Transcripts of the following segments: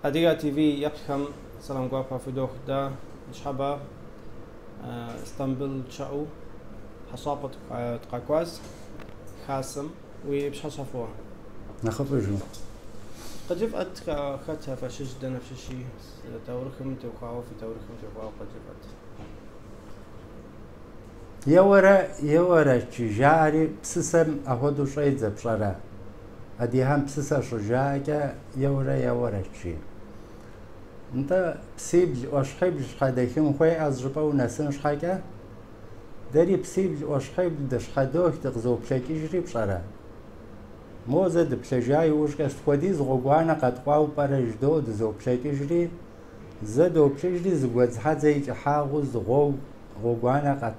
Адыгэ ТВ еплъхэм сэлам гуапэ фыдох. Дэ ныщхьэбэ Истамбыл щыӏэу хьэщӏапӏэ дыкъэкӏуащ Хасэм. Уи пщыхьэщхьэ фӏыуэ. Нэхъыфӏыжу. Къыджыфӏэт хэт фащыщ, дэнэ фщыщи, таурыхъым теухуауэ, фи таурыхъым теухуауэ къыджыфӏэт. Еуэрэ, еуэрэт, жаӏэри псысэм апхуэдэу щӏедзэ, пщӏэрэ? Адыгэхэм псысэ щыжаӏэкӏэ, еуэрэ, еуэрэт, жи. Нтӏэ, псибл, ӏуащхьибл щхьэдэхын хуейӏэ зыщӏыпӏэ унэсын щхьэкӏэ? Дэри псибл, ӏуащхьибл дыщхьэдох, дыкъызоплъэкӏыжри, пщӏэрэ? Мо зэ дыплъэжа иужькӏэ сыт хуэдиз гъуэгуанэ къэткӏуауэ пӏэрэ жыдоӏэ дызоплъэкӏыжри, зэ доплъыжри зы гуэдз хьэдзэ и кӏыхьагъыу зы гъуэгу гъуэгуанэ къэт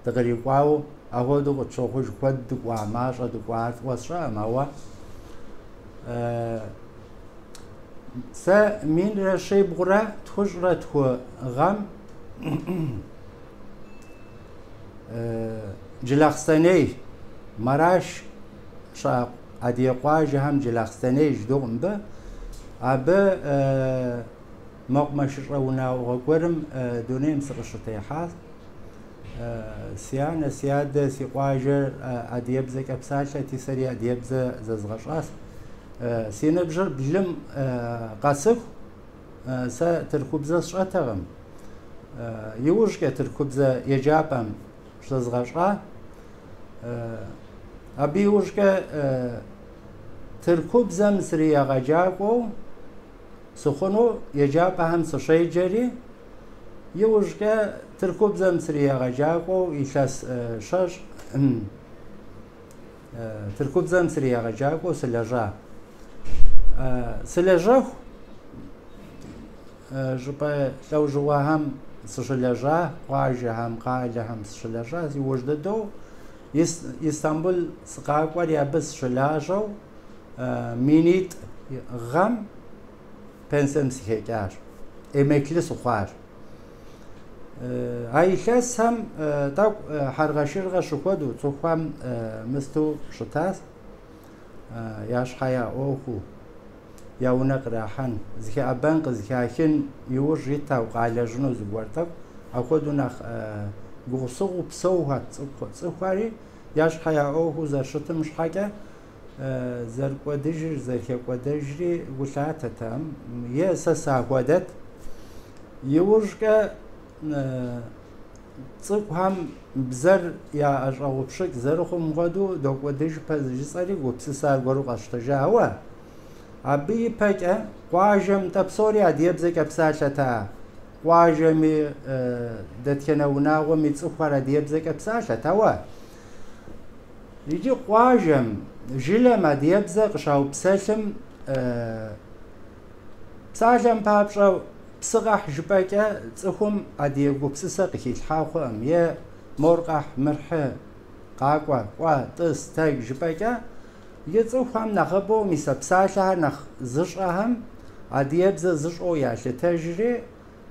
дыкърикӏуауэ апхуэдэу къытщохъуж, куэд дыкӏуа, мащӏэ дыкӏуа, ар фӏыуэ сщӏэкъым, ауэ сэ 1792 гъэм Джылахъстэней, Мараш щыӏэ адыгэ къуажэхэм Джылахъстэней жыдоӏэ мыбы. Абы мэкъумэшыщӏэ унагъуэ гуэрым дунейм сыкъыщытехьащ. Си анэ, си адэ, си къуажэр адыгэбзэкӏэ псалъэти, сэри адыгэбзэ зэзгъэщӏащ. Си ныбжьыр блым къэсыху сэ тыркубзэ сщӏэтэкъым. Иужькӏэ тыркубзэ еджапӏэм щызгъэщӏа. Абы иужькӏэ тыркубзэм сриегъэджакӏуэу сыхъуну еджапӏэхэм сыщеджэри, иужькӏэ тыркубзэм сриегъэджакӏуэу илъэс щэщӏ тыркубзэм сриегъэджакӏуэу сылэжьа. Сылэжьэху щӏыпӏэ лӏэужьыгъуэхэм сыщылэжьа, къуажэхэм, къалэхэм сыщылэжьа. Иужь дыдэу Истамбул сыкъакӏуэри абы сыщылажьэу 2000 гъэм пенсэм сыхэкӏащ, эмеклы сыхъуащ. А илъэсхэм тӏэкӏу хьэргъэшыргъэ щыхуэдэу цӏыхухэм мысту щытащ, я щхьэ я ӏуэхуу, я унэ кърахьэн, зыхэӏэбэн къызыхахын иужь итау къалэжьыну зыгуэр тӏэкӏу, апхуэдэу нэхъ гугъусыгъуу псэухэт цӏыхухэри, я щхьэ я ӏуэхуу зэрыщытым щхьэкӏэ зэрыкӏуэдыжыр, зэрыхэкӏуэдэжри гу лъатэтэкъым, е сэ сахуэдэт. Иужькӏэ цӏыкӏухэм бзэр яӏэщӏэгъупщыкӏ зэрыхъум хуэдэу докӏуэдыжыпэ жысӏэри гупсысэ аргуэру къэсщтэжа. Ауэ абы ипэкӏэ къуажэм нтӏэ псори адыгэбзэкӏэ псалъэта. Къуажэми дэтхэнэ унагъуэми цӏыхухэр адыгэбзэкӏэ псалъэт, ауэ иджы къуажэм, жылэм адыгэбзэ къыщаупсэлъым псалъэм папщӏэ псы къэхь жыпӏэкӏэ цӏыхум адыгэ гупсысэ къыхилъхьа хъуӏым, е мор къэхь, мыр хьы, къакӏуэ, кӏуэ, тӏыс, тэдж жыпӏэкӏэ, иджы цӏыхухэм нэхъыбэу мис а псалъэхэр нэхъ зыщӏэхэм адыгэбзэ зыщӏэу ялъытэжри,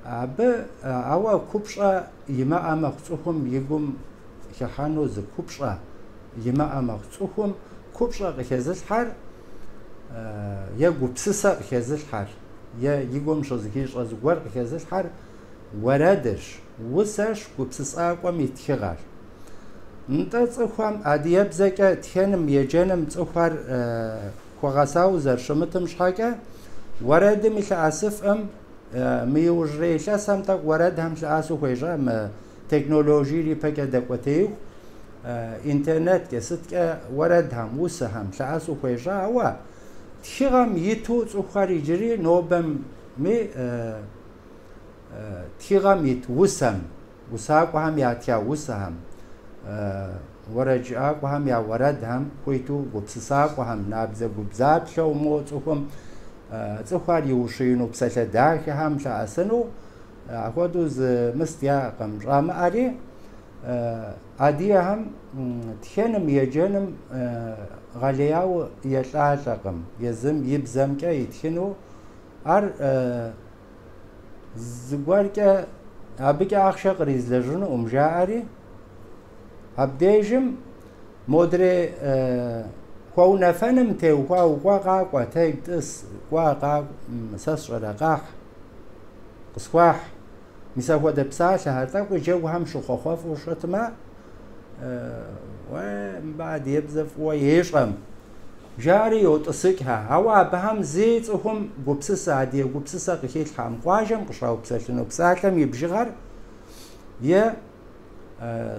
абы ауэ купщӏэ имыӏэ мэхъу цӏыхум и гум хыхьэну зы купщӏэ имыӏэ мэхъу цӏыхум купщӏэ къыхэзылъхьэр е гупсысэ къыхэзылъхьэр, е и гум щызыхищӏэ зыгуэр къыхэзылъхьэр уэрэдырщ, усэрщ, гупсысакӏуэм и тхыгъэр. Нтӏэ цӏыхухэм адыгэбзэкӏэ тхэным, еджэным цӏыхухэр хуэгъэсауэ зэрыщымытым щхьэкӏэ, уэрэдым и лъэӏэсыфӏым мы иужьрей илъэсхэм тӏэкӏу уэрэдхэм лъэӏэсу хуежьа мы технологиер ипэкӏэ дэкӏуэтеиху, интернеткӏэ, сыткӏэ уэрэдхэм, усэхэм лъэӏэсу хуежьа, ауэ тхыгъэм иту цӏыхухэр иджыри нобэми тхыгъэм ит усэм, усакӏуэхэм ятха усэхэм, уэрэджыӏакӏуэхэм я уэрэдхэм хуиту гупсысакӏуэхэм, набдзэгубдзаплъэу мо цӏыхум цӏыхухэр иущиину псалъэ дахэхэм лъэӏэсыну, апхуэдэу зы мыст яӏэкъым щӏамыӏэри, адыгэхэм тхэным, еджэным гъэлеяуэ елӏалӏэкъым, езым и бзэмкӏэ итхыну. Ар зыгуэркӏэ абыкӏэ ахъшэ къризлэжьынукъым, жаӏэри, абдежым модрей Хуэунэфэным теухуауэ кӏуэ къакӏуэ, тэдж тӏыс, кӏуэ къакӏуэ, сэ сщӏэрэ къахь, къысхуахь. Мис апхуэдэ псалъэхэр тӏэкӏуи джэгухэм щыхъуэхъуэфӏу щытмэ, уэ мыбы адыгэбзэ фӏыуэ ещӏэм, жари йотӏысыкӏхэ. Ауэ абыхэм зэи цӏыхум гупсысэ, адыгэ гупсысэ къыхилъхьэм, къуажэм къыщаупсэлъыну псалъэм и бжыгъэр е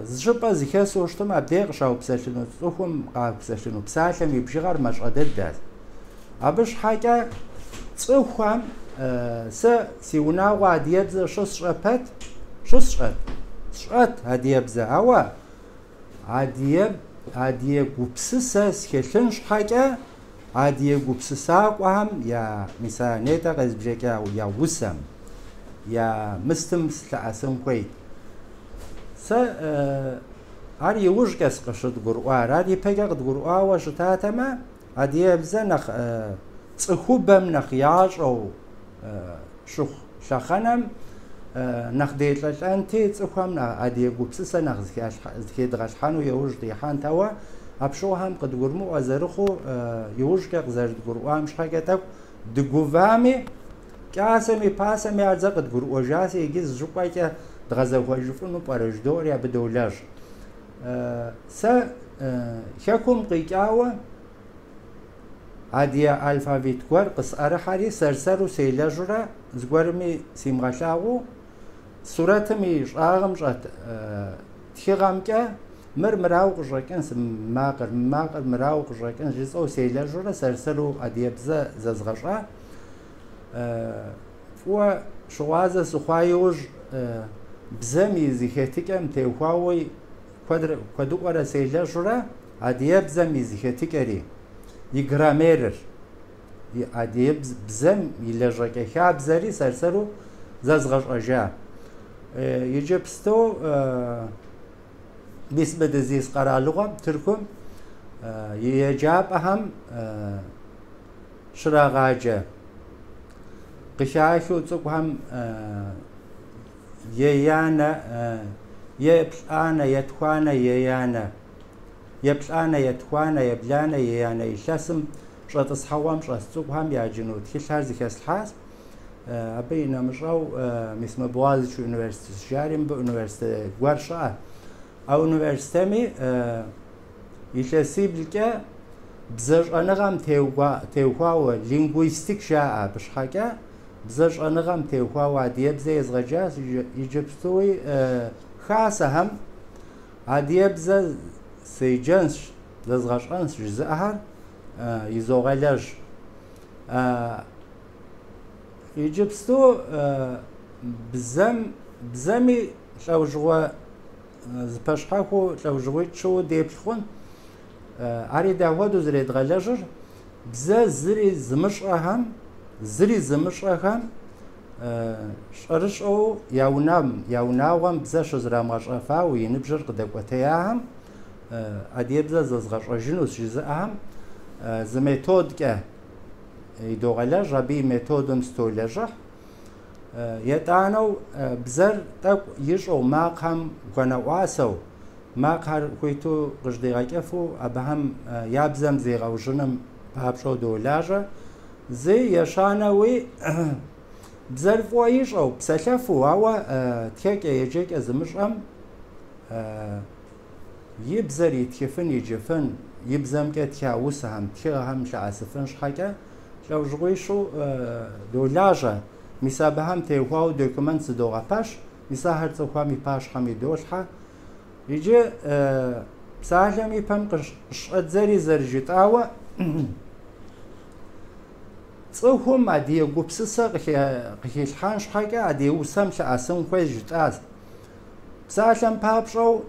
зы щӏыпӏэ зыхэсу щытым абдей къыщаупсэлъыну цӏыхум къаупсэлъыну псалъэм и бжыгъэр мащӏэ дыдэ. Абы щхьэкӏэ цӏыхухэм сэ си унагъуэ адыгэбзэ щысщӏэ пэт, щысщӏэт, сщӏэт адыгэбзэ, ауэ адыгэ гупсысэ схэлъын щхьэкӏэ адыгэ гупсысакӏуэхэм я, мис а нетӏэ къезбжэкӏа я усэм, я мыстым сылъэӏэсын хуейт. Сэ ар иужькӏэ къыщыдгурыӏуар, ар ипэкӏэ къыдгурыӏуауэ щытатэмэ, адыгэбзэ нэхъ цӏыхубэм нэхъ ящӏэу щыхъу лъэхъэнэм нэхъ делӏэлӏэнти, цӏыхухэм адыгэ гупсысэ нэхъ зыхедгъэлъхьэну иужь дихьэнт, ауэ апщыгъуэхэм къыдгурымыӏуэ зэрыхъуу иужькӏэ къызэрыдгурыӏуам щхьэкӏэ тӏэкӏу дыгувами, кӏасэми пасэми ар зэ къыдгурыӏуэжаси, иджы зы щӏыпӏэкӏэ дгъэзэхуэжыфӏыну пӏэрэ жыдоӏэри абы долэжь. Сэ хэкум къикӏауэ адыгэ алфавит гуэр къысӏэрыхьэри сэр-сэру селэжьурэ зыгуэрми симыгъэлъагъуу, сурэтым и щӏагъым щӏэт тхыгъэмкӏэ мыр мырауэ къыщӏэкӏынщ, мы макъыр, мы макъыр мырауэ къыщӏэкӏынщ жысӏэу селэжьурэ сэр-сэру адыгэбзэ зэзгъэщӏа. Фӏыуэ щыгъуазэ сыхъуа иужь бзэм и зэхэтыкӏэм теухуауэ куэдыӏуэрэ селэжьурэ адыгэбзэм и зэхэтыкӏэри, и граммерыр, и адыгэбзэм и лэжьэкӏэ хабзэри сэр-сэру зэзгъэщӏэжа. Иджыпсту мис мы дызис къэралыгъуэм, Тыркум, и еджапӏэхэм щрагъаджэ къыхахыу цӏыкӏухэм еянэ, еплӏанэ, етхуанэ, еянэ, еплӏанэ, етхуанэ, ебланэ, еянэ илъэсым щӏэтӏысхьэгъуэм щӏэс цӏыкӏухэм яджыну тхылъхэр зэхэслъхьащ. Абы и нэмыщӏэу мис мы Боğaziçi университет жари мыбы университет гуэр щыӏэ. А университетми илъэсиблкӏэ бзэ щӏэныгъэм теухуауэ лингвистик жаӏэ абы щхьэкӏэ, бзэ щӏэныгъэм теухуауэ адыгэбзэ езгъэджащ, иджыпстуи хасэхэм адыгэбзэ седжэнщ, зэзгъэщӏэнщ жызыӏэхэр изогъэлэжь. Иджыпсту бзэм, бзэми лӏэужьыгъуэ зэпэщхьэхуэу лӏэужьыгъуитӏ-щыуэ деплъ хъун, ари дапхуэдэу зэредгъэлэжьыр, бзэ зыри зымыщӏэхэм, зыри зымыщӏэхэм щӏэрыщӏэу я унэм, я унагъуэм бзэ щызэрамыгъэщӏэфауэ и ныбжьыр къыдэкӏуэтеяхэм адыгэбзэ зэзгъэщӏэжынущ жызыӏэхэм зы методкӏэ идогъэлэжь, абы и методым сытолэжьыхь. Етӏанэу бзэр тӏэкӏу ищӏэу, макъхэм хуэнэӏуасэу, макъхэр хуиту къыжьэдигъэкӏыфу абыхэм я бзэм зегъэужьыным папщӏэу долажьэ. Зы ещанэуи бзэр фӏыуэ ищӏэу, псэлъэфу, ауэ тхэкӏэ, еджэкӏэ зымыщӏэм и бзэр итхыфын, иджыфын, и бзэмкӏэ тха усэхэм, тхыгъэхэм лъэӏэсыфын щхьэкӏэ лӏэужьыгъуищу долажьэ. Мис абыхэм теухуауэ документ зыдогъэпэщ, мис ахэр цӏыхухэм и пащхьэм идолъхьэ. Иджы псалъэм и пэм къыщӏэддзэри зэрыжытӏауэ, цӏыхум адыгэ гупсысэ къыхилъхьэн щхьэкӏэ адыгэ усэм лъэӏэсын хуейщ жытӏащ. Псалъэм папщӏэу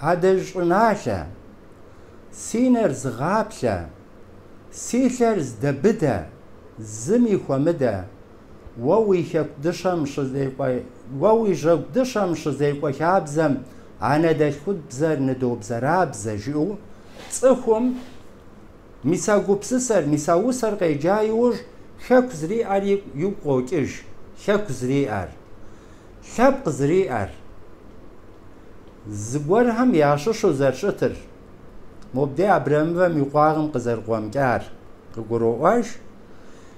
адэжь щӏыналъэ, си нэр зыгъаплъэ, си лъэр здэбыдэ, зыми хуэмыдэ, уэ уи хэку дыщэм щызекӏуэ, уэ уи жьэгу дыщэм щызекӏуэ хабзэм анэдэлъхубзэр ныдобзэрабзэ, жиӏэу цӏыхум мис а гупсысэр, мис а усэр къеджа иужь хэку зэриӏэр игу къокӏыж, хэку зэриӏэр, лъэпкъ зэриӏэр, зыгуэрхэм ящыщу зэрыщытыр. мобдей абрэмывэм и къуагъым къызэрыкъуэмкӏар къыгуроӏуэж.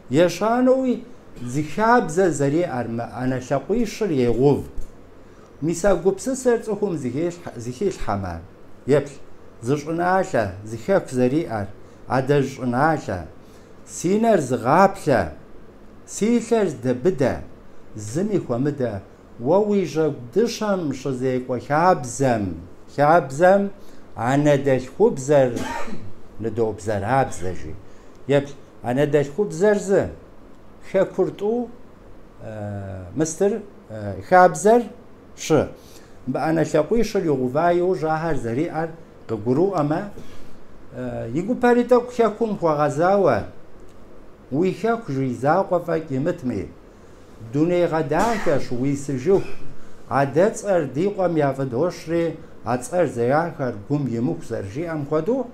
Ещанэуи зы хабзэ зэриӏэр мы ӏэнэ лъакъуищыр егъув. Мис а гупсысэр цӏыхум зыхилъхьэмэ, еплъ, зы щӏыналъэ, зы хэку зэриӏэр, адэжь щӏыналъэ, си нэр зыгъаплъэ, си лъэр здэбыдэ, зыми хуэмыдэ, уэ уи жьэгу дыщэм щызекӏуэ хабзэм, хабзэм анэдэлъхубзэр ныдобзэрабзэ, жи. Еплъ, анэдэлъхубзэр зы, хэкур тӏу, мыстыр хабзэр щы. Мы ӏэнэ лъакъуищыр игъува иужь ахэр зэриӏэр къыгурыӏуэмэ, и гупэри тӏэкӏу хэкум хуэгъэзауэ, уи хэку жи закъуэ фӏэкӏ имытми, дуней гъэдахэщ уисыжыху, адэцӏэр ди къуэм яфӏыдощри, а цӏэр зэхахар гум имыху зэрыжиӏэм хуэдэу,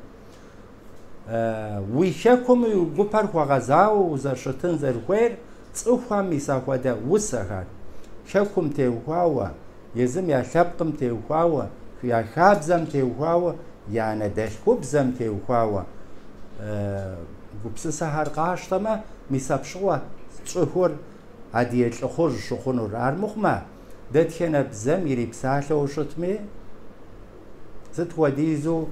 уи хэкум уи гупэр хуэгъэзауэ узэрыщытын зэрыхуейр цӏыхухэм мис апхуэдэ усэхэр хэкум теухуауэ, езым я лъэпкъым теухуауэ, я хабзэм теухуауэ, я анэдэлъхубзэм теухуауэ гупсысэхэр къащтэмэ, мис апщыгъуэ цӏыхур адыгэ лӏыхъужь щыхъунур. Армыхъумэ, дэтхэнэ бзэм ирипсалъэу щытми, сыт хуэдизу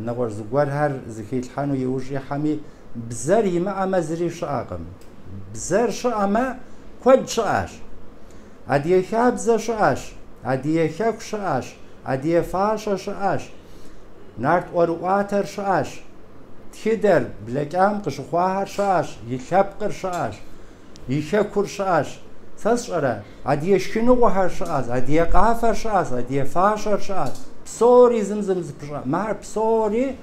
нэгъуэщӏ зыгуэрхэр зыхилъхьэну иужь ихьэми, бзэр имыӏэмэ зыри щыӏэкъым. Бзэр щыӏэмэ, куэд щыӏэщ. Адыгэ хабзэ щыӏэщ, адыгэ хэку щыӏэщ, адыгэ фащэ щыӏэщ, нарт ӏуэрыӏуатэр щыӏэщ, тхыдэр блэкӏам къыщыхъуахэр щыӏэщ, и лъэпкъыр щыӏэщ, и хэкур щыӏэщ. Сэ сщӏэрэ, адыгэ шхыныгъуэхэр щыӏэщ, адыгэ къафэр щыӏэщ, адыгэ фащэр щыӏэщ. Псори зым зым зыпыщӏа. Мыхэр псори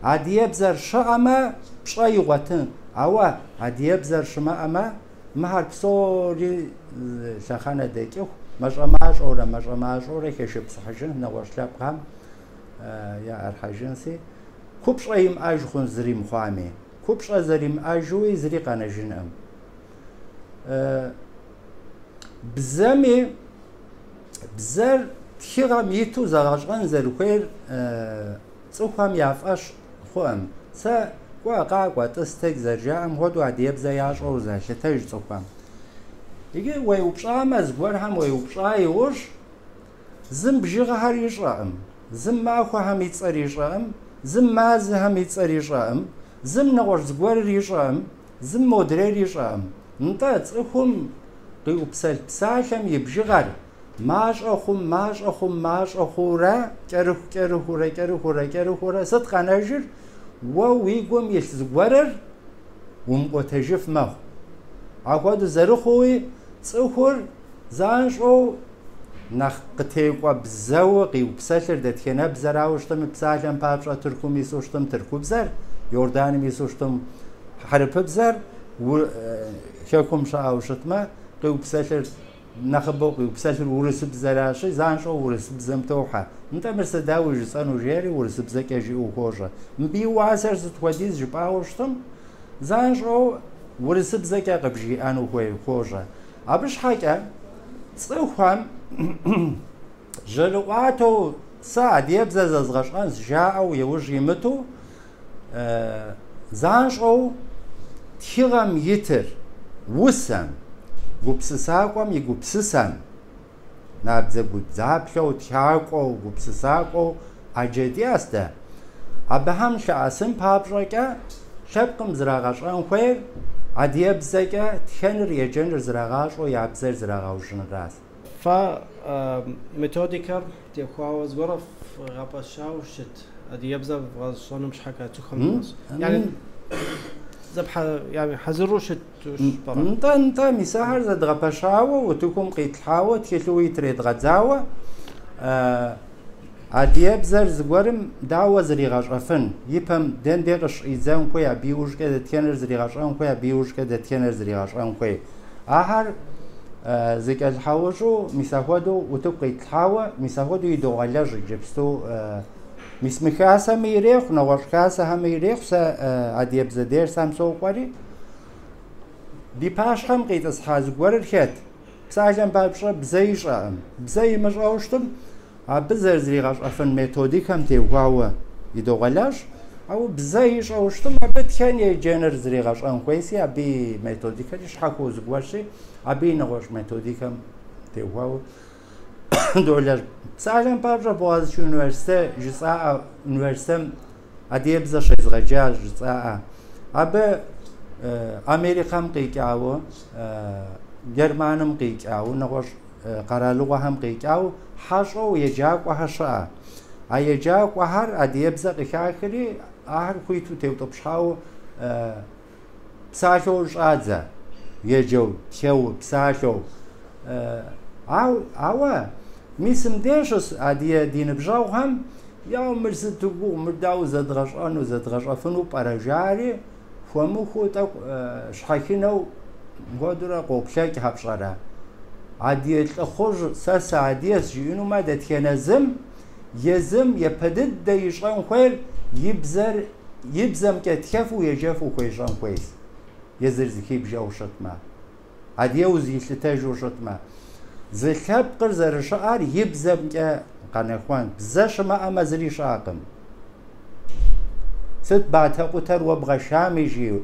адыгэбзэр щыӏэмэ, пщӏэ игъуэтын. Ауэ адыгэбзэр щымыӏэмэ, мыхэр псори лъэхъэнэ дэкӏыху, мащӏэ-мащӏэурэ, мащӏэ-мащӏэурэ хэшыпсыхьыжын, нэгъуэщӏ лъэпкъхэм яӏэрыхьэжынси, купщӏэ имыӏэж хъун зыри мыхъуами. Купщӏэ зэримыӏэжуи зыри къэнэжынкъым. Бзэми, бзэр тхыгъэм иту зэгъэщӏэн зэрыхуейр цӏыхухэм я фӏэщ хъуӏым. Сэ кӏуэ, къакӏуэ, тӏыс, тэдж зэрыжаӏэм хуэдэу адыгэбзэ ящӏэу залъытэж цӏыхухэм. Иджы уеупщӏамэ, зыгуэрхэм уеупщӏа иужь, зым бжыгъэхэр ищӏэкъым, зым махуэхэм и цӏэр ищӏэкъым, зым мазэхэм и цӏэр ищӏэкъым, зым нэгъуэщӏ зыгуэрыр ищӏэкъым, зым модрейр ищӏэкъым. Нтӏэ, цӏыхум къиупсэлъ псалъэм и бжыгъэр мащӏэ хъум, мащӏэ хъум, мащӏэ хъуурэ, кӏэрыху, кӏэрыхуурэ, кӏэрыхуурэ, кӏэрыхуурэ, сыт къэнэжыр? Уэ уи гум илъ зыгуэрыр умыӏуэтэжыф мэхъу. Апхуэдэу зэрыхъууи, цӏыхур занщӏэу нэхъ къытекӏуэ бзэуэ къиупсэлъыр дэтхэнэ бзэрауэ щытми, псалъэм папщӏэ Тыркум ису щытым тыркубзэр, Иорданым ису щытым хьэрыпыбзэр, хэкум щыӏэу щытмэ, къиупсэлъыр нэхъыбэу къиупсэлъыр урысыбзэращи, занщӏэу урысыбзэм тохьэ. Нтӏэ мыр сэ дауэ жысӏэну жери урысыбзэкӏэ жиӏэу хуожьэ. Мыбы и уасэр сыт хуэдиз жыпӏауэ щытым, занщӏэу урысыбзэкӏэ къыбжиӏэну хуожьэ. Абы щхьэкӏэ цӏыхухэм жьэрыӏуатэу сэ адыгэбзэ зэзгъэщӏэнщ жаӏэу иужь имыту занщӏэу тхыгъэм итыр усэм, гупсысакӏуэм и гупсысэм, набдзэгубдзаплъэу, тхакӏуэу, гупсысакӏуэу ӏэджэ диӏэщ дэ. Абыхэм лъэӏэсын папщӏэкӏэ лъэпкъым зрагъэщӏэн хуейр адыгэбзэкӏэ тхэныр, еджэныр зрагъащӏэу я бзэр зрагъэужьынращ. Фэ методикэр теухуауэ зыгуэрэ вгъэпэщауэ щыт адыгэбзэ вгъэщӏэным щхьэкӏэ цӏыхухэм хьэзыру щыту пӏэрэ? Нтӏэ, нтӏэ, мис ахэр зэдгъэпэщауэ, утыкум къитлъхьауэ, тхылъуи тредгъэдзауэ, адыгэбзэр зыгуэрым дауэ зригъэщӏэфын? Ипэм дэнде къыщӏидзэн хуей, абы иужькӏэ дэтхэнэр зригъэщӏэн хуей, абы иужькӏэ дэтхэнэр зригъэщӏэн хуей. Ахэр зэкӏэлъхьэужьу, мис апхуэдэу утыку къитлъхьауэ, мис апхуэдэу идогъэлэжь иджыпсту. Мис мы хасэми ирехъу, нэгъуэщӏ хасэхэми ирехъу, сэ адыгэбзэ дерсхэм сокӏуэри, ди пащхьэм къитӏысхьа зыгуэрыр хэт? Псалъэм папщӏэ бзэ ищӏэкъым. Бзэ имыщӏэу щытым, абы зэрызригъэщӏэфын методикэм теухуауэ идогъэлэжь. Ауэ бзэ ищӏэу щытым, абы тхэн еджэныр зригъэщӏэн хуейси, абы и методикэри щхьэхуэу зыгуэрщи, абы и нэгъуэщӏ методикэм теухуауэ долэжь. Псалъэм папщӏэ, Богъазычи университет жысӏаӏэ, университетым адыгэбзэ щезгъэджащ жысӏаӏэ. Абы Америкэм къикӏауэ, Германым къикӏауэ, нэгъуэщӏ къэралыгъуэхэм къикӏауэ хьэщӏэу еджакӏуэхэр щыӏэ. А еджакӏуэхэр адыгэбзэ къыхахри, ахэр хуиту теутӏыпщхьауэ псалъэу щӏадзэ, еджэу, тхэу, псалъэу. Ауэ мис мыбдеж щыс адыгэ ди ныбжьэгъухэм яу мыр сыту гугъу, мыр дауэ зэдгъэщӏэну, зэдгъэщӏэфыну пӏэрэ жари, хуэмыхуу тӏэкӏу щхьэхынэу хуэдэурэ къоплъэкӏхэ пщӏэрэ. Адыгэ лӏыхъужь сэ сыадыгэщ жиӏэнумэ, дэтхэнэ зым езым япэ дыдэ ищӏэн хуейр и бзэр и бзэмкӏэ тхэфу еджэфу хуещӏэн хуейщ, езыр зыхибжэу щытмэ, адыгэу зилъытэжу щытмэ. Зы лъэпкъыр зэрыщыӏэр и бзэмкӏэ къэнэхуэн. Бзэ щымыӏэмэ зыри щыӏэкъым. Сыт батэкъутэр уэ бгъэшами, жи,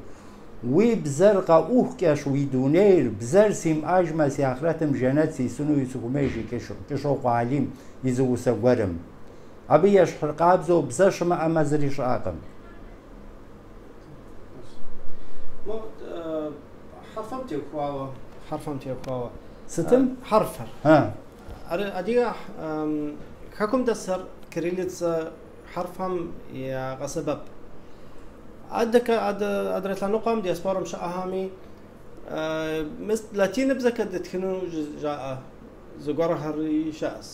уи бзэр къэӏухукӏэщ уи дунейр, бзэр симыӏэжмэ, си ахърэтым жэнэт сисынуи сыхумей, жи Кӏыщокъуэ Алим и зы усэ гуэрым. Абы ещхьыркъабзэу бзэ щымыӏэмэ зыри щыӏэкъым. Хьэрфэм теухуауэ, хьэрфэм теухуауэ. Сытым? Хьэрфэр. Адыгэ хэкум дэсхэр кириллицэ хьэрфхэм ягъэсэбэп. Адэкӏэ адрей лъэныкъуэм диаспорэм щыӏэхэми мис латиныбзэкӏэ дытхыну жаӏэ зыгуэрхэри щыӏэщ.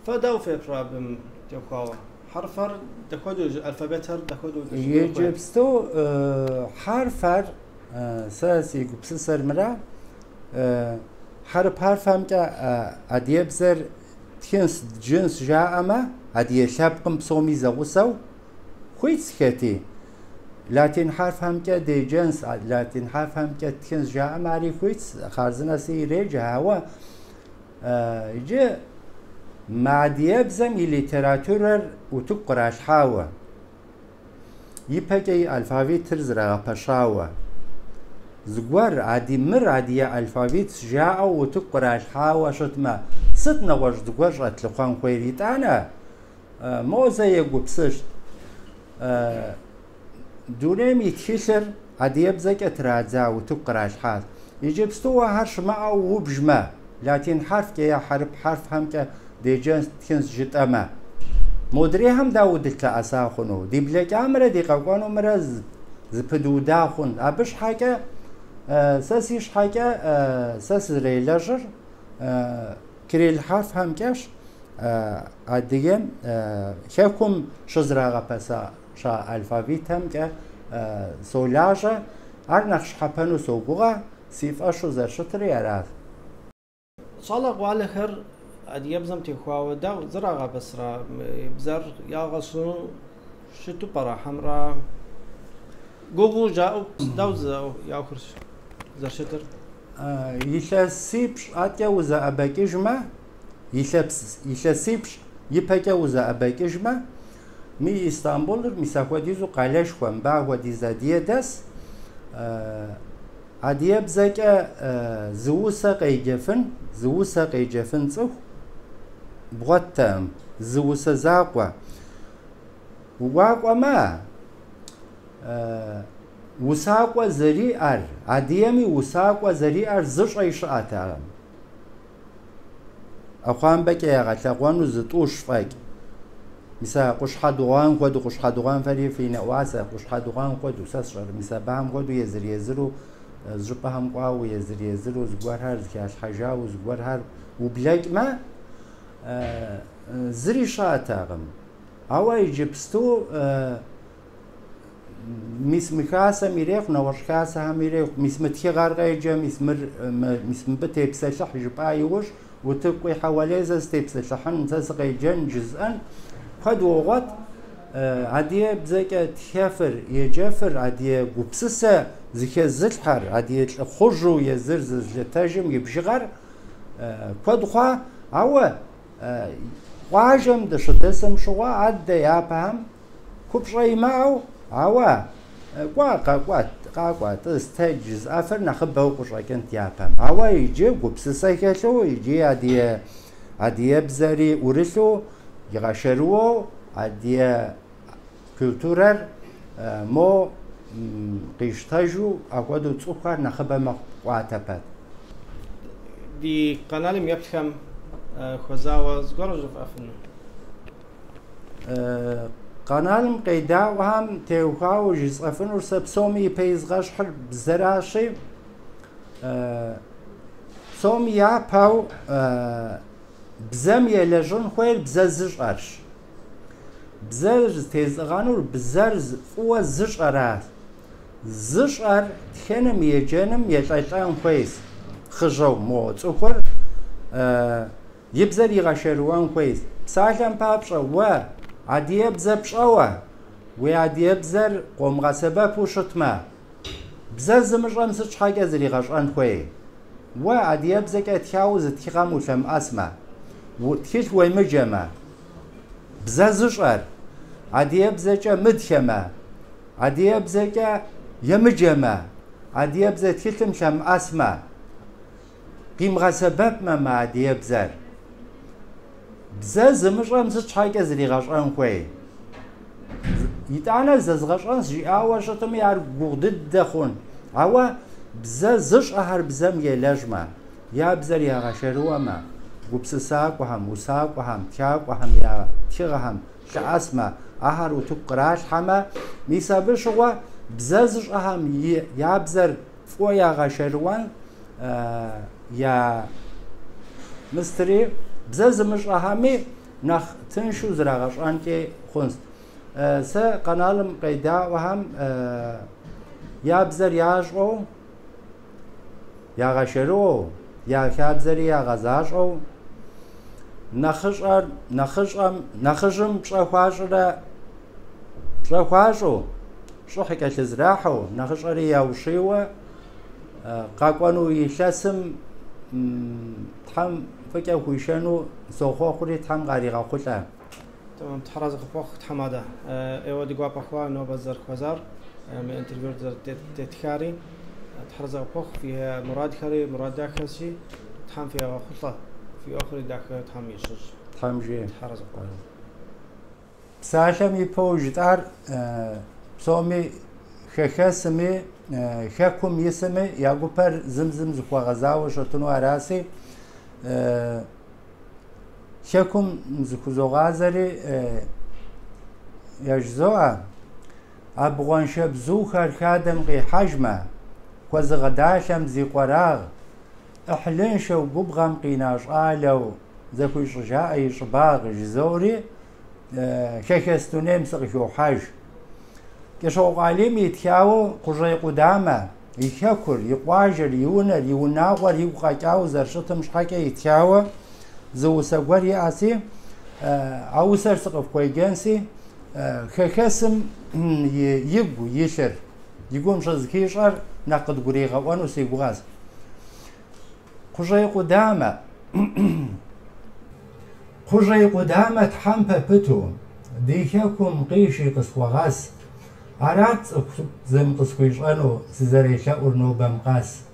Фэ дауэ феплърэ абым теухуауэ? Хьэрфэр дапхуэдэу, алфабетхэр дапхуэдэу? Иджыпсту хьэрфэр сэ си гупсысэр мыра, хьэрып хьэрфэмкӏэ адыгэбзэр тхынс, дджынс жаӏэмэ, адыгэ лъэпкъым псоми зэгъусэу хуитщ хэти. Латин хьэрфхэмкӏэ деджэнс, латин хьэрфхэмкӏэ тхынс жаӏэмэ, ари хуитщ, хъарзынэси иреджэ, ауэ иджы мы адыгэбзэм и литературэр утыку къралъхьауэ, ипэкӏэ и алфавитыр зэрагъэпэщауэ, зыгуэр ади мыр адыгэ алфавитщ жаӏэу утыку къралъхьауэ щытмэ, сыт нэгъуэщӏ зыгуэр щӏэтлъыхъуэн хуейр? Итӏанэ мо зэ егупсыщт. Дунейм и тхылъыр адыгэбзэкӏэ традза утыку къралъхьащ. Иджыпсту ахэр щымыӏэу убжмэ, латин хьэрфкӏэ е хьэрып хьэрфхэмкӏэ деджэнс, тхынс жытӏэмэ, модрейхэм дауэ дылъэӏэса хъуну? Ди блэкӏамрэ ди къэкӏуэнумрэ зыпыдуда хъун. Абы щхьэкӏэ, сэ си щхьэкӏэ, сэ сызэрелэжьыр кирилл хьэрфхэмкӏэщ адыгэм хэкум щызэрагъэпэса алфавитхэмкӏэ солажьэ. Ар нэхъ щхьэпэну согугъэ, си фӏэщу зэрыщытри аращ. Щӏалэгъуалэхэр адыгэбзэм теухуауэ дауэ зэрагъэпэсрэ бзэр ягъэщӏыну щыту пӏэрэ, хьэмрэ гугъуу жаӏэу дауэ я ӏуэхур зэрыщытыр? Илъэсипщӏ адэкӏэ узэӏэбэкӏыжмэ, илъэсипщӏ ипэкӏэ узэӏэбэкӏыжмэ, мы Истамбулыр мис ахуэдизу къалэшхуэ, мыбы ахуэдиз адыгэ дэс, адыгэбзэкӏэ зы усэ къеджэфын, зы усэ къеджэфын цӏыху бгъуэттэкъым, зы усэ закъуэ. Уакӏуэмэ, усакӏуэ зэриӏэр, адыгэми усакӏуэ зэриӏэр зыщӏэ щыӏэтэкъым. ӏэхъуамбэкӏэ ягъэлъэгъуэну зы тӏущ фӏэкӏ. Мис а Къущхьэ Дыгъуан хуэдэу, Къущхьэ Дыгъуан фэри фи нэӏуасэ, Къущхьэ Дыгъуан хуэдэу, сэ сщӏэрэ, мис абыхэм хуэдэу езыр-езыру щӏыпӏэхэм кӏуауэ, езыр-езыру зыгуэрхэр зыхалъхьэжауэ, зыгуэрхэр ублэкӏмэ, зыри щыӏэтэкъым. Ауэ иджыпсту мис мы хасэм ирехъу, нэгъуэщӏ хасэхэм ирехъу, мис мы тхыгъэр къеджэ, мис мыр, мис мыбы тепсэлъыхь жыпӏа иужь, утыку къихьэ уэлей сэ сытепсэлъыхьын, сэ сыкъеджэн жызыӏэн куэд уогъуэт. Адыгэбзэкӏэ тхэфыр, еджэфыр, адыгэ гупсысэ зыхэзылъхьэр, адыгэ лӏыхъужьу езыр зызылъытэжым и бжыгъэр куэд хъуа, ауэ къуажэм дыщыдэсым щыгъуэ аддэ япэхэм Купщӏэ имыӏэу, ауэ кӏуэ, къакӏуэ, къакӏуэ, тӏыс, тэдж жызыӏэфыр нэхъыбэу къыщӏэкӏынт япэм. Ауэ иджы гупсысэ хэлъу, иджы адыгэбзэри ӏурылъу, игъэшэрыуэу адыгэ культурэр мо къищтэжу апхуэдэу цӏыхухэр нэхъыбэ мэхъу кӏуатэ пэт. Ди каналым еплъхэм хуэзауэ зыгуэр жыфӏэфыну? Каналым къедаӏуэхэм теухуауэ жысӏэфынур сэ псоми ипэ изгъэщхьыр бзэращи, псом япэу бзэм елэжьын хуейр бзэ зыщӏэрщ. Бзэр зытезыӏыгъэнур бзэр фӏыуэ зыщӏэращ. Зыщӏэр тхэным, еджэным елӏэлӏэн хуейщ. Хъыжьэу мо цӏыхур и бзэр игъэшэрыуэн хуейщ. Псалъэм папщӏэ, уэ адыгэбзэ пщӏэуэ, уи адыгэбзэр къомыгъэсэбэпу щытмэ, бзэ зымыщӏэм сыт щхьэкӏэ зригъэщӏэн хуей? Уэ адыгэбзэкӏэ тхауэ зы тхыгъэм улъэмыӏэсмэ, тхылъ уемыджэмэ, бзэ зыщӏэр адыгэбзэкӏэ мытхэмэ, адыгэбзэкӏэ емыджэмэ, адыгэбзэ тхылъым лъэмыӏэсмэ, къимыгъэсэбэпмэ мы адыгэбзэр. Бзэ зымыщӏэм сыт щхьэкӏэ зригъэщӏэн хуей? Итӏанэ зэзгъэщӏэнщ жиӏауэ щытми, ар гугъу дыдэ хъун. Ауэ бзэ зыщӏэхэр бзэм елэжьмэ, я бзэр ягъэшэрыуэмэ, гупсысакӏуэхэм, усакӏуэхэм, тхакӏуэхэм я тхыгъэхэм лъэӏэсмэ, ахэр утыку къралъхьэмэ, мис абы щыгъуэ бзэ зыщӏэхэм я бзэр фӏыуэ ягъэшэрыуэн я мыстри, бзэ зымыщӏэхэми нэхъ тыншу зрагъэщӏэнкӏи хъунщ. Сэ каналым къедаӏуэхэм я бзэр ящӏэу, ягъэшэрыуэу, я хабзэри ягъэзащӏэу, нэхъыщӏэр, нэхъыщӏэм, нэхъыжьым пщӏэ хуащӏрэ пщӏэ хуащӏу, щӏыхь кӏэлъызрахьэу, нэхъыщӏэри яущийуэ къэкӏуэну илъэсым Тхьэм фӏыкӏэ хуишэну сохъуэхъури Тхьэм къаригъэхъулӏэ. Тэмэм, Тхьэразэ къыпхуэхъу, тхьэмадэ. ӏейуэ ди гуапэ хъуа нобэ дызэрыхуэзар, мы интервьюр дызэрытетхари. Тхьэразэ къыпхуэхъу, фи мурадхэри мурад дахэщи, Тхьэм фигъэхъулӏэ, фи ӏуэхури дахэ Тхьэм ищӏыж. Тхьэм жиӏэ. Тхьэразэ къыпхуэхъу. Псалъэм ипэу жытӏар псоми хэхэсми, хэкум исми я гупэр зым зым зыхуэгъэзауэ щытыну араси, хэкум зыхузогъазэри яжызоӏэ, абгъуэншэ бзухэр хадэм къихьэжмэ, хуэзыгъэдалъэм зи къуэрагъ, ӏыхьлыншэу губгъэм къина щӏалэу зэхуищӏыжаӏэ и щӏыбагъ жызоӏэри, хэхэс дунейм сыкъыхохьэж. Кӏыщокъуэ Алим итхауэ Кхъужьей къудамэ, и хэкур, и къуажэр, и унэр, и унагъуэр игу къэкӏауэ зэрыщытым щхьэкӏэ итхауэ зы усэ гуэр иӏэси, а усэр сыкъыфхуеджэнси, хэхэсым игу илъыр, и гум щызыхищӏэр нэхъ къыдгуригъэӏуэну си гугъэщ. Кхъужьей къудамэ. Кхъужьей къудамэ тхьэмпэ пыту, ди хэкум къиши къысхуэгъэс. Арат цӏыху зым къысхуищӏэну сызэрелъэӏур нобэм къэс.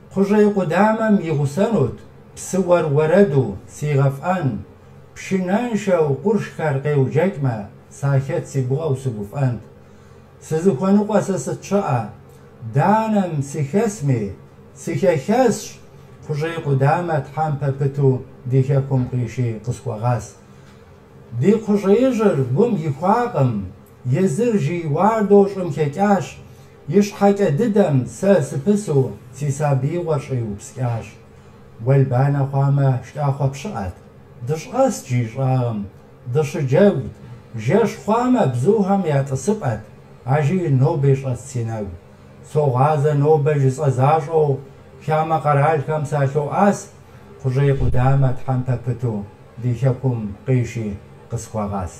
Кхъужьей къудамэм и гъусэнут псы уэр уэрэду сигъэфӏэн, пшынэншэу къуршхэр къеуджэкӏмэ, сахэт си гугъэу сыгуфӏэнт. Сызыхуэныкъуэ сэ сыт щыӏэ? Данэм сыхэсми, сыхэхэсщ, кхъужьей къудамэ тхьэмпэ пыту ди хэкум къиши къысхуэгъэс. Ди кхъужьеижьыр гум ихуакъым, езыр жей уардэу щӏым хэкӏащ, и щхьэкӏэ дыдэм сэ сыпысу си сабиигъуэр щӏиупскӏащ. Уэлбанэ хъуамэ, шкӏахъуэ пщыӏэт, дыщӏэст жыг щӏагъым, дыщыджэгут, жэщ хъуамэ, бзухэм я тӏысыпӏэт, а жыгыр ноби щӏэт си нэгу. Согъазэ нобэ жысӏэ защӏэу, хамэ къэралхэм салъоӏэс, кхъужьей къудамэ тхьэмпэ пыту ди хэкум къиши къысхуэгъэс.